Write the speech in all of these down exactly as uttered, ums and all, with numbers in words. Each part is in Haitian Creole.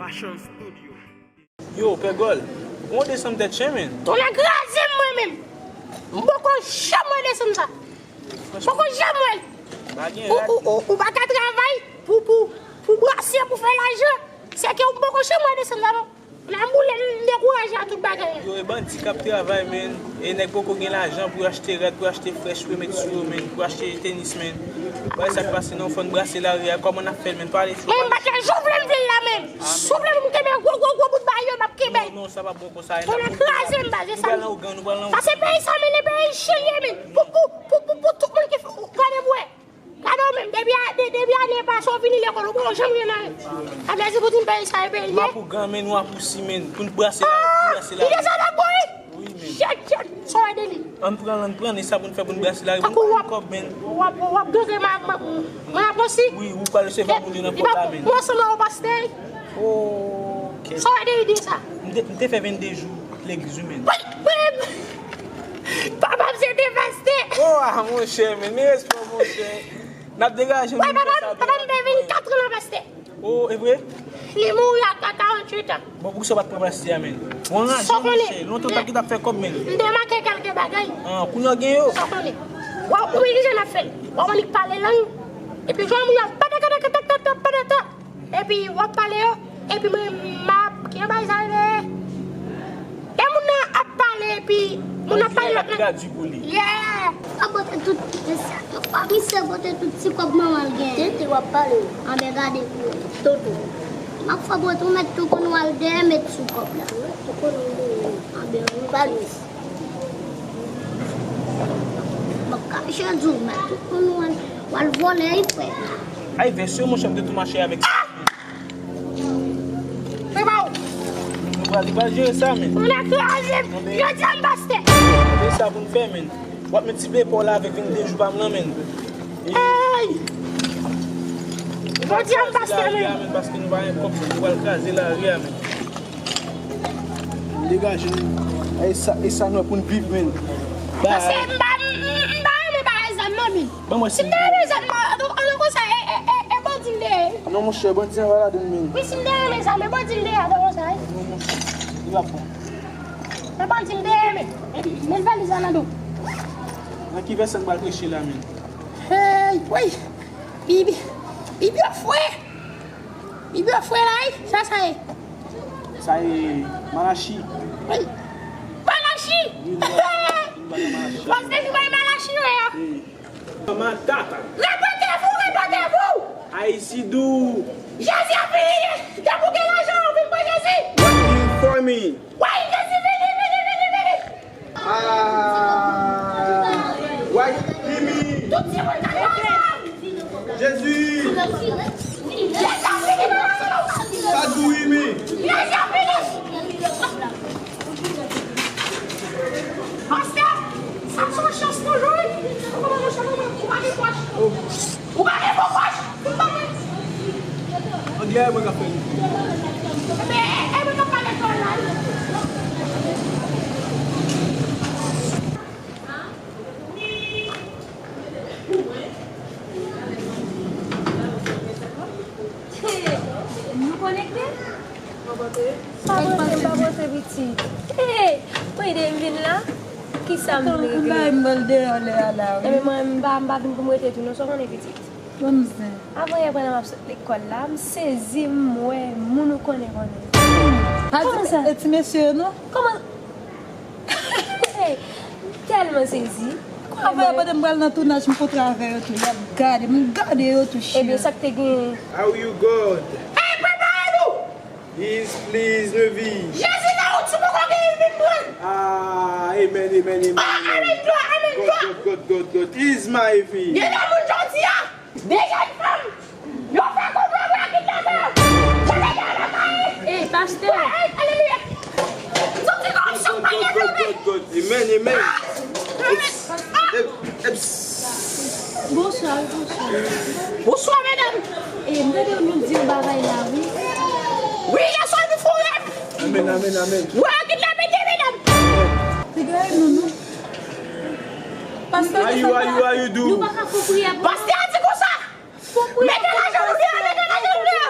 Fashion Studio. Yo, Pè Gòl, ou gon desanm tèt chen, menn. Tonnè kraze m mwen menm. M poko janm wè desanm sa. M poko janm wè l. Ou, ou, ou, ou pa ka travay pou, pou, pou brase, pou fè lajan. Se ke ou poko janm wè desanm sa, non. Nan boule m dekouraje a tout bagay. Yo, e bandi k ap travay, menn. E nèg poko gen lajan pou achte rad, pou achte frèch, pou met sou yo, menn, pou achte tenis, menn. Ou wè sa k pase, non, fò n brase lari a. Kòman n ap fè l, menn? Pale, menn, m pa t la jou vle m vle l la, menn. Si w vle pou m kenbe gwo, gwo, gwo bout bagay yo, m ap kenbe. Non, non, sa p ap bon konsa. Fò n kraze m, baz, e sa. Nou pral nan ougan, nou pral nan ougan. Sa se peyi sa, menn, e peyi chen ye, menn. Pou, pou, pou, pou, pou tout moun ki fè, gade m wè. Gade w menm, depi a, de, depi ane pase, w vini lekòl, ou poko janm gen anyen. Sa vle di pou di m peyi sa e peyi l ye? Nou ap ougan, menn, nou ap ousi, menn. Pou n brase la, pou n brase la. Li desann ak bò wi. Wi, menn. Chet, chet, sa w wè de li? Ann pran l, ann pran l, e sa pou n fè pou n brase la. Tankou w ap, kòb, menn. W ap, w ap gange ma, ma, mwen ap osi. Wi, ou pral resevwa moun yo nan pòt la, menn. Mwen sanble w pastè. Ok. Sa w wè de ide sa? M te, m te fè vennde jou legliz, wi, menn. Wi, wi. Papa m se te pastè. Oh, ah, monchè, menn, men respè w, monchè. N ap degaje nou. Wi, papa m, papa m te vennkat an nan pastè. Oh, e vre? Li mouri a, a karanntuit an. Bon, poukisa w pa t pran pastè a, menn? Ou anraje, monchè. Lontan w ta ki t ap fè kòb, menn. M te make kèlke bagay. Ah, kounye a w gen yo? Sa konnen. Wa, ou wè kijan n ap fè l. Wa, w annik pale lang. Epi jwenn moun yo, patata, patata, patata. Epi w ap pale yo, epi mwen m ap, kijan bagay sa rele? Lè moun nan ap pale, epi moun nan ap pale lòt nan. Tradui pou li. Yeah! Sa pote tout, misye, misye pote tout ti kòb manman l genyen. Tenten w ap pale. Anben gade pou ou. Toto. M ap fè pote ou met tou konn w al dèyè met sou kòb la. Met tou konn w dèyè. Anben ou pale. M ap kache di w, men tout moun w al, w al vòlè, wi, frè. Ay, vèsye, monchè, m te tou mache avèk sa. Prepare w. Nou pral, nou pral jere sa, menn. Ou nan kraze m. Jodi a m pastè. Se sa pou n fè, menn. W ap met ti pepa w la avèk vennde jou pa m lan, menn. Ey! Jodi a m pastè, menn. Paske nou pa gen kòb, nou pral kraze lari a, menn. Degaje nou. E sa, e sa nou wè pou n viv, menn. Paske m pa, m, m, m pa renmen bagay zam nan, menn. Ban mwen si m te renmen zam nan, an, an, an, konsa, e, e, e, e bandi m te ye. Non, monchè, bandi an pa ladann, menn. Wi, si m te renmen zam, e bandi m te ye, an, konsa, e. Non, monchè, li p ap bon. E bandi m te ye, menn. Epi, men valiz la nan do. Nan ki vèsè n pral preche la, menn? Hey, wey! Bibi, Bibi, frè! Bib yo fre la wi, sa sa ye? Sa e Malachi. Wi. Malachi! Wi, nou ba, nou ba nan Malachi. Pastè nou bay Malachi wi a. Wi. Matata. Repentez-vous, repentez-vous! Ayiti dou. Jezi ap vini, depi w gen lajan, ou vin pran Jezi. What in for me? Wi, Jezi vini, vini, vini, vini. Ah, why me, me? Tout timoun k ap pase. Jezi. Jezi ap vini, papa. Sa di w, me? Jezi ap vini. Pastè, sa se yon chans nou jwenn. Ou pa gen pòch. Ou pa gen bon pòch. Anglè mwen ka fè li. Ebyen, e mwen k ap pale kreyòl la wi. Nou konekte? Sa pote, sa pote pitit. Hey! Mwen de m vin la. Kisa m vin regle? M ba m bal deyò lè a la wi. Ebyen mwen m pa, m pa vin pou m rete tou non, sa w konnen pitit. Bon zen. Avan yè pandan m ap sot lekòl la, m sezi m wè moun ou konnen konnen. Pa di e ti mesye yo non. Kòman? Hey, m tèlman sezi. Avè yo pandan m pral nan tounaj, m kontre avè yo tou. Y ap gade m, m gade yo tou, cheri. Ebyen, sa k te gen? How you God? Hey, prepare nou! Is please Nevi. Jezi nan wout, si w poko genyen, vin pran. Ah, amen, amen, amen, amen. Amen, glwa, amen, glwa. God, God, God, God, God is my V. Gen de moun jodi a, de jèn fanm, yo fè konplo pou yo kidnape yo. Yo te gen lakay. Eh, pastè. Aleluya. Soti kòripsyon, pa gen flemen. Amen, amen. Eps, eps, eps. Bonswa, bonswa. Bonswa, medam. E, m tande nou di yon bagay la, wi. Wi, yè swa nou fè yon rèv. Amen, amen, amen. Wi, kidnape de medam. Degaje nou, non. Pastè, ayi, ayi, ayi, dou. Nou pa ka fè priyè pou nou. Pastè a di konsa. Mete lajan nou deyò, mete lajan nou deyò.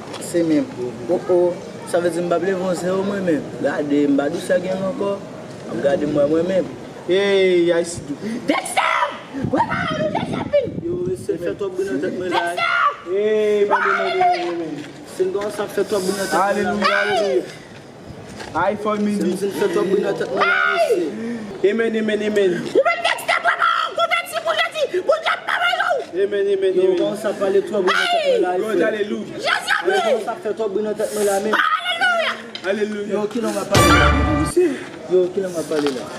ap pase menm? O, o, sa vle di m p ap leve yon zewo mwen menm. Gade, m pa dwe sa gen ankò. M ap gade mwen, mwen menm. Hey, I see you. Dexter! Prepare nou, Dexter vin! Yo, mesye, fè twòp bri nan tèt mwen la. Dexter! Hey, mande, mande, mande, mande. Sen Gòs ap fè twòp bri nan tèt mwen la. Alelouya, alelouya. Ay, fò m di. Sen Gòs fè twòp bri nan tèt mwen la, mesye. Amen, amen, amen. Ou menm Dexter, prepare w, konvèti pou Jezi, Bondye ap pale nou. Amen, amen, amen. Yo, Gòs ap pale twòp bri nan tèt mwen la, mesye. Alelouya. Jezi ap vini. Gòs ap fè twòp bri nan tèt mwen la, men. Alelouya. Alelouya. Yo, kilè m ap pale la? Yo, kilè m ap pale la?